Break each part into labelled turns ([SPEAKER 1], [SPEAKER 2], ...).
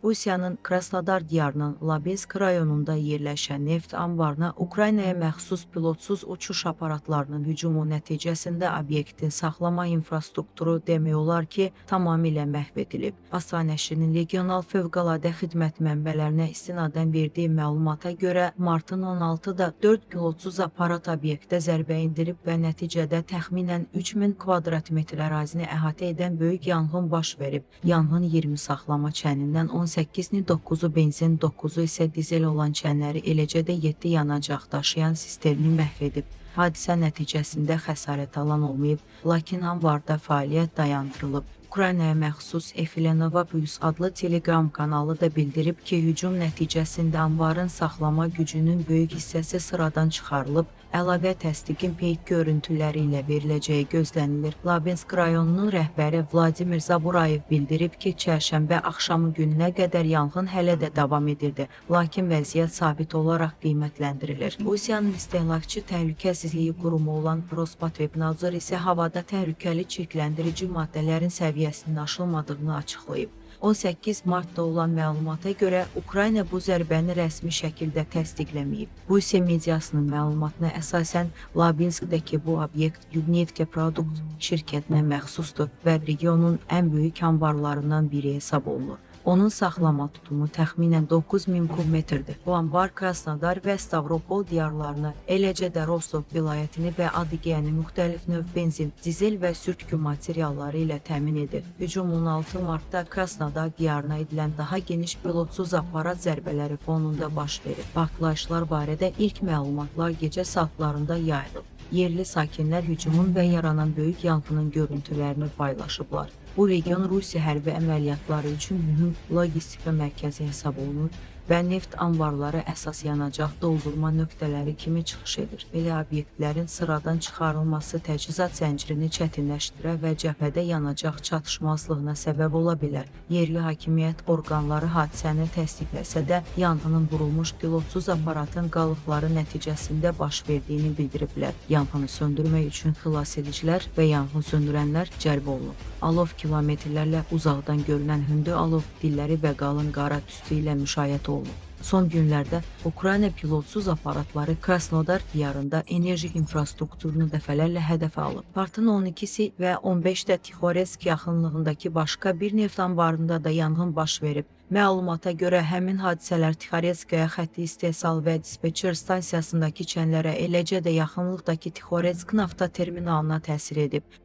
[SPEAKER 1] Rusiyanın Krasnodar diyarının Labinsk rayonunda yerləşən neft anbarına Ukraynaya məxsus pilotsuz uçuş aparatlarının hücumu nəticəsində obyektin saxlama infrastrukturu demək olar ki, tamamilə məhv edilib. ASA nəşrinin regional fövqəladə xidmət mənbələrinə istinadən verdiyi məlumata görə martın 16-da 4 pilotsuz aparat obyektə zərbə endirib və nəticədə təxminən 3000 kvadrat metr ərazini əhatə edən böyük yanğın baş verib. Yanğın 20 saxlama çənindən 18-ni, 9-u benzin, 9-u isə dizel olan çənləri, eləcə də 7 yanacaq daşıyan sisterni məhv edib. Hadisə nəticəsində xəsarət alan olmayıb, lakin anbarda fəaliyyət dayandırılıb. Ukraynaya məxsus Efilenova Plus adlı Telegram kanalı da bildirib ki, hücum nəticəsində anbarın saxlama gücünün böyük hissəsi sıradan çıxarılıb. Əlavə təsdiqin peyk görüntüləri ilə veriləcəyi gözlənilir. Labinsk rayonunun rəhbəri Vladimir Zaburayev bildirib ki, çərşənbə axşamı gününə qədər yanğın hələ də davam edirdi, lakin vəziyyət sabit olaraq qiymətləndirilir. Rusiyanın İstehlakçı Təhlükəsizliyi Qurumu olan Rospotrebnadzor isə havada təhlükəli çirkləndirici maddələrin səviyyəsinin aşılmadığını açıqlayıb. 18 Martda olan məlumata görə Ukrayna bu zərbəni rəsmi şəkildə təsdiqləməyib. Rusiya mediasının məlumatına əsasən Labinskdəki bu obyekt Yubnefteprodukt şirkətinə məxsusdur və regionun ən böyük anbarlarından biri hesab olunur. Onun saxlama tutumu təxminən 9000 kub metrdir. Bu anbar Krasnodar və Stavropol diyarlarını, eləcə də Rostov vilayətini və Adigeyəni müxtəlif növ benzin, dizel və sürtkü materialları ilə təmin edir. Hücum 16 Martda Krasnodar diyarına edilən daha geniş pilotsuz aparat zərbələri fonunda baş verib. Partlayışlar barədə ilk məlumatlar gecə saatlarında yayılıb. Yerli sakinlər hücumun və yaranan böyük yanğının görüntülərini paylaşıblar. Bu region Rusiya hərbi əməliyyatları üçün mühüm logistika mərkəzi hesab olunur və neft anbarları əsas yanacaq doldurma nöqtələri kimi çıxış edir. Belə obyektlərin sıradan çıxarılması təchizat zəncirini çətinləşdirə və cəbhədə yanacaq çatışmazlığına səbəb ola bilər. Yerli hakimiyyət orqanları hadisəni təsdiqləsə də, yanğının vurulmuş pilotsuz aparatın qalıqları nəticəsində baş verdiyini bildiriblər. Yanğını söndürmək üçün xilasedicilər və yanğın söndürənlər cəlb olunub. Alov kilometrlərlə uzaqdan görünən hündür alov dilləri və qalın qara tüstü ilə müşayiət olunub. Son günlərdə Ukrayna pilotsuz aparatları Krasnodar diyarında enerji infrastrukturunu dəfələrlə hədəfə alıb. Martın 12-si və 15-də Tixoretsk yaxınlığındakı başqa bir neft anbarında da yanğın baş verib. Məlumata görə həmin hadisələr Tixoretskaya xətti istehsal və dispetçer stansiyasındakı çənlərə, eləcə də yaxınlıqdakı Tixoretsk nafta terminalına təsir edib.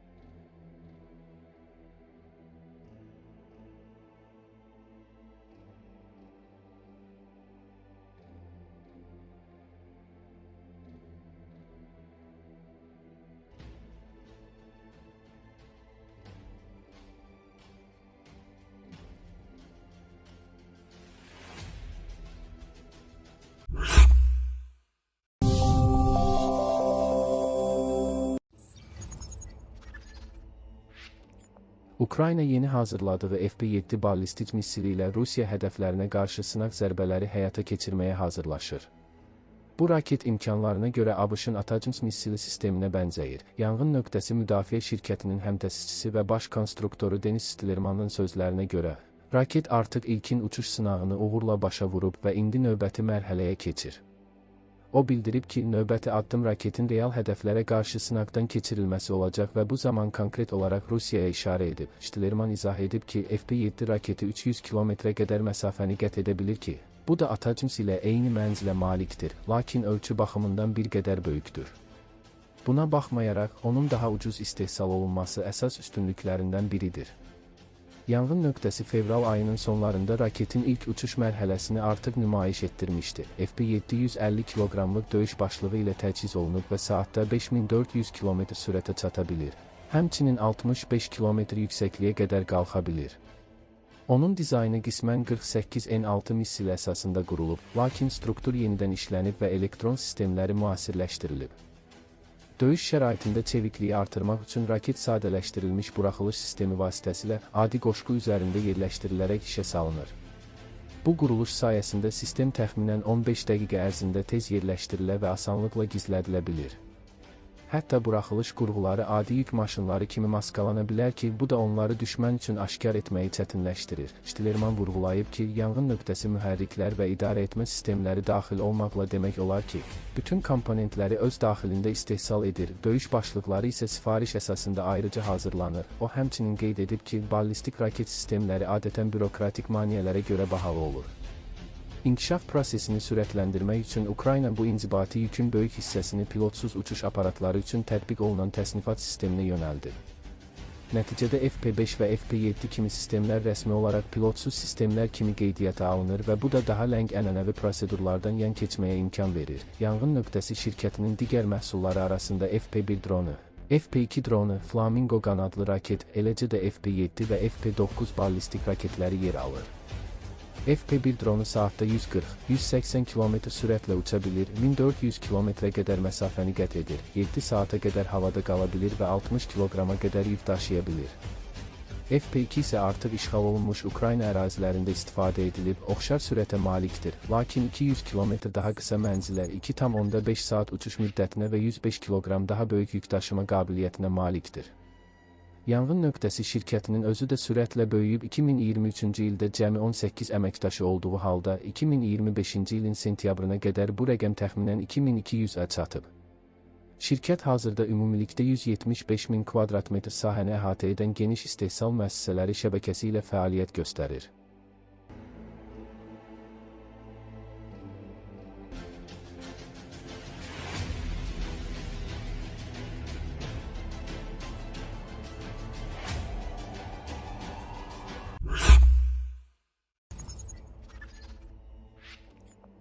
[SPEAKER 2] Ukrayna yeni hazırladığı FP-7 ballistik missili ilə Rusiya hədəflərinə qarşı sınaq zərbələri həyata keçirməyə hazırlaşır. Bu raket imkanlarına görə ABŞ-ın ATACMS missili sisteminə bənzəyir. Yanğın nöqtəsi müdafiə şirkətinin həmtəsisçisi və baş konstruktoru Denis Stillermanın sözlərinə görə, raket artıq ilkin uçuş sınağını uğurla başa vurub və indi növbəti mərhələyə keçir. O bildirib ki, növbəti addım raketin real hədəflərə qarşı sınaqdan keçirilməsi olacaq və bu zaman konkret olaraq Rusiyaya işarə edib. Stillerman izah edib ki, FP-7 raketi 300 kilometrə qədər məsafəni qət edə bilir ki, bu da ATACMS ilə eyni mənzilə malikdir, lakin ölçü baxımından bir qədər böyükdür. Buna baxmayaraq, onun daha ucuz istehsal olunması əsas üstünlüklərindən biridir. Yanğın nöqtəsi fevral ayının sonlarında raketin ilk uçuş mərhələsini artıq nümayiş etdirmişdi. FP-7 150 kiloqramlıq döyüş başlığı ilə təchiz olunub və saatda 5400 km sürətə çata bilir. Həmçinin 65 km yüksəkliyə qədər qalxa bilir. Onun dizaynı qismən 48N6 missili əsasında qurulub, lakin struktur yenidən işlənib və elektron sistemləri müasirləşdirilib. Döyüş şəraitində çevikliyi artırmaq üçün raket sadələşdirilmiş buraxılış sistemi vasitəsilə adi qoşqu üzərində yerləşdirilərək işə salınır. Bu quruluş sayəsində sistem təxminən 15 dəqiqə ərzində tez yerləşdirilə və asanlıqla gizlədilə bilir. Hətta buraxılış qurğuları adi yük maşınları kimi maskalana bilər ki, bu da onları düşmən üçün aşkar etməyi çətinləşdirir. Ştilerman vurğulayıb ki, yanğın nöqtəsi mühərriklər və idarəetmə sistemləri daxil olmaqla demək olar ki, bütün komponentləri öz daxilində istehsal edir, döyüş başlıqları isə sifariş əsasında ayrıca hazırlanır. O həmçinin qeyd edib ki, ballistik raket sistemləri adətən bürokratik maneələrə görə bahalı olur. İnkişaf prosesini sürətləndirmək üçün Ukrayna bu inzibati yükün böyük hissəsini pilotsuz uçuş aparatları üçün tətbiq olunan təsnifat sisteminə yönəldi. Nəticədə FP5 və FP7 kimi sistemlər rəsmi olaraq pilotsuz sistemlər kimi qeydiyyata alınır və bu da daha ləng ənənəvi prosedurlardan yan keçməyə imkan verir. Yanğın nöqtəsi şirkətinin digər məhsulları arasında FP1 dronu, FP2 dronu, Flamingo qanadlı raket, eləcə də FP7 və FP9 ballistik raketləri yer alır. FP1 dronu saatda 140-180 km sürətlə uça bilir, 1400 km qədər məsafəni qət edir, 7 saata qədər havada qala bilir və 60 kiloqrama qədər yük daşıya bilir. FP2 isə artıq işğal olunmuş Ukrayna ərazilərində istifadə edilib, oxşar sürətə malikdir, lakin 200 km daha qısa mənzilə, 2,5 saat uçuş müddətinə və 105 kiloqram daha böyük yük daşıma qabiliyyətinə malikdir. Yanğın nöqtəsi şirkətinin özü də sürətlə böyüyüb 2023-cü ildə cəmi 18 əməkdaşı olduğu halda 2025-ci ilin sentyabrına qədər bu rəqəm təxminən 2200-ə çatıb. Şirkət hazırda ümumilikdə 175 min kvadrat metr sahəni əhatə edən geniş istehsal müəssisələri şəbəkəsi ilə fəaliyyət göstərir.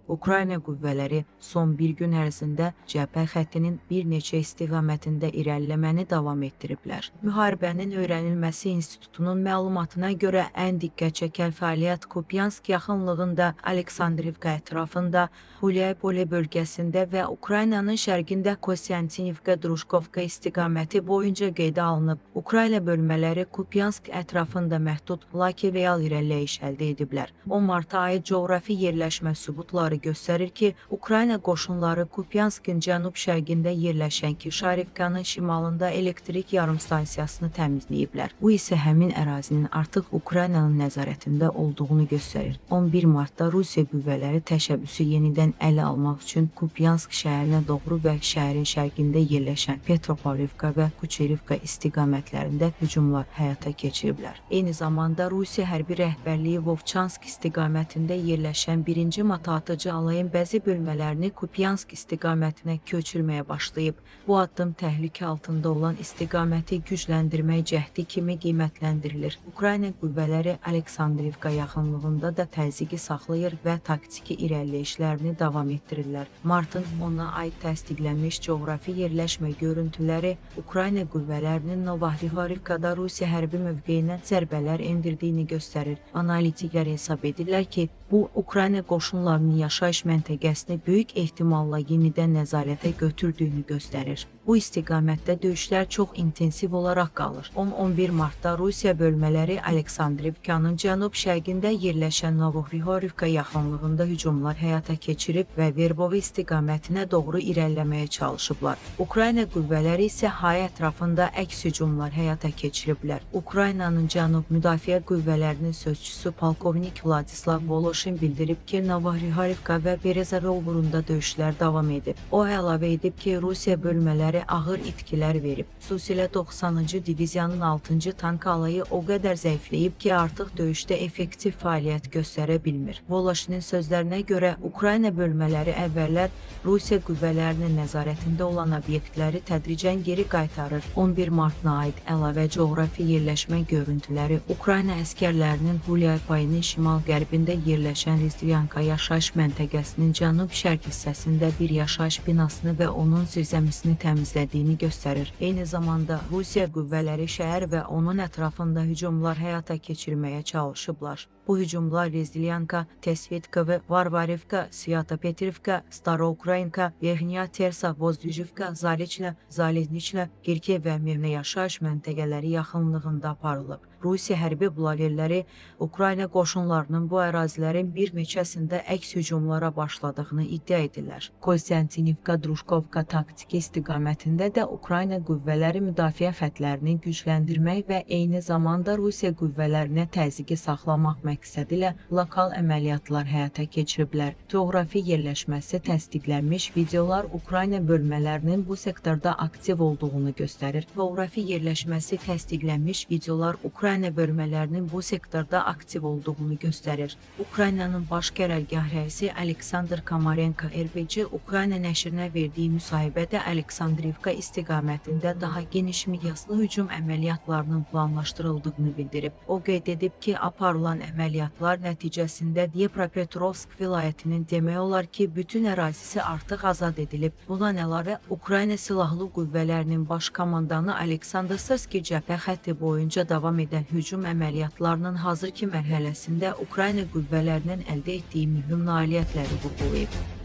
[SPEAKER 1] Ukrayna qüvvələri son bir gün ərzində cəbhə xəttinin bir neçə istiqamətində irəliləməni davam etdiriblər. Müharibənin Öyrənilməsi İnstitutunun məlumatına görə ən diqqət çəkən fəaliyyət Kupyansk yaxınlığında, Aleksandrivka ətrafında, Hulyaypole bölgəsində və Ukraynanın şərqində Kostyantinivka-Drujkovka istiqaməti boyunca qeydə alınıb. Ukrayna bölmələri Kupyansk ətrafında məhdud, lakin real irəliləyiş əldə ediblər. 10 Marta aid coğrafi yerləşmə sübutları göstərir ki, Ukrayna qoşunları Kupyanskın cənub-şərqində yerləşən Kişarivkanın şimalında elektrik yarımstansiyasını təmizləyiblər. Bu isə həmin ərazinin artıq Ukraynanın nəzarətində olduğunu göstərir. 11 Martda Rusiya qüvvələri təşəbbüsü yenidən ələ almaq üçün Kupyansk şəhərinə doğru və şəhərin şərqində yerləşən Petropavlivka və Kucherivka istiqamətlərində hücumlar həyata keçiriblər. Eyni zamanda Rusiya hərbi rəhbərliyi Vovçansk istiqamətində yerləşən 1-ci motoatıcı alayın bəzi bölmələrini Kupyansk istiqamətinə köçürməyə başlayıb. Bu addım təhlükə altında olan istiqaməti gücləndirmək cəhdi kimi qiymətləndirilir. Ukrayna qüvvələri Aleksandrivka yaxınlığında da təzyiqi saxlayır və taktiki irəliləyişlərini davam etdirirlər. Martın 10-na aid təsdiqlənmiş coğrafi yerləşmə görüntüləri Ukrayna qüvvələrinin Novohrihorivkada Rusiya hərbi mövqeyinə zərbələr endirdiyini göstərir. Analitiklər hesab edirlər ki, bu Ukrayna qoşunlarının yaşayış məntəqəsini böyük ehtimalla yenidən nəzarətə götürdüyünü göstərir. Bu istiqamətdə döyüşlər çox intensiv olaraq qalır. 10-11 Martda Rusiya bölmələri Aleksandrivkanın cənub-şərqində yerləşən Novohrihorivka yaxınlığında hücumlar həyata keçirib və Verbove istiqamətinə doğru irəliləməyə çalışıblar. Ukrayna qüvvələri isə Hay ətrafında əks hücumlar həyata keçiriblər. Ukraynanın Cənub Müdafiə Qüvvələrinin sözçüsü polkovnik Vladislav Voloshin bildirib ki, Novohrihorivka və Berezovurunda döyüşlər davam edib. O əlavə edib ki, Rusiya bölmələri ağır itkilər verib. Xüsusilə 90-cı diviziyanın 6-cı tank alayı o qədər zəifləyib ki, artıq döyüşdə effektiv fəaliyyət göstərə bilmir. Voloshinin sözlərinə görə Ukrayna bölmələri əvvəllər Rusiya qüvvələrinin nəzarətində olan obyektləri tədricən geri qaytarır. 11 Martına aid əlavə coğrafi yerləşmə görüntüləri Ukrayna əsgərlərinin Hulyaypayının şimal-qərbində yerləşən Rizdvyanka yaşayış məntəqəsinin cənub-şərq hissəsində bir yaşayış binasını və onun zirzəmisini təmizlədiyini göstərir. Eyni zamanda Rusiya qüvvələri şəhər və onun ətrafında hücumlar həyata keçirməyə çalışıblar. Bu hücumlar Rezdilyanka, Tesvitkove, Varvarivka, Svyatopetrivka, Staroukrainka, Verxnya Tersa, Vozdvijivka, Zariçna, Zalizniçna, Girke və Mirne yaşayış məntəqələri yaxınlığında aparılıb. Rusiya hərbi blogerləri Ukrayna qoşunlarının bu ərazilərin bir neçəsində əks hücumlara başladığını iddia edirlər. Kostiantinivka, Drujkovka taktiki istiqamətində də Ukrayna qüvvələri müdafiə xətlərini gücləndirmək və eyni zamanda Rusiya qüvvələrinə təzyiqi saxlamaq məqsədilə lokal əməliyyatlar həyata keçiriblər. Coğrafi yerləşməsi təsdiqlənmiş videolar Ukrayna bölmələrinin bu sektorda aktiv olduğunu göstərir. Coğrafi yerləşməsi təsdiqlənmiş videolar Ukrayna bölmələrinin bu sektorda aktiv olduğunu göstərir. Ukraynanın baş qərargah rəisi Aleksandr Komarenko RBC Ukrayna nəşrinə verdiyi müsahibədə Aleksandrivka istiqamətində daha geniş miqyaslı hücum əməliyyatlarının planlaşdırıldığını bildirib. O qeyd edib ki, aparılan əməliyyatlar nəticəsində Dnipropetrovsk vilayətinin demək olar ki, bütün ərazisi artıq azad edilib. Bundan əlavə, Ukrayna Silahlı Qüvvələrinin baş komandanı Aleksandr Sırski cəbhə xətti boyunca davam edən hücum əməliyyatlarının hazırki mərhələsində Ukrayna qüvvələrinin əldə etdiyi mühüm nailiyyətləri vurğulayıb.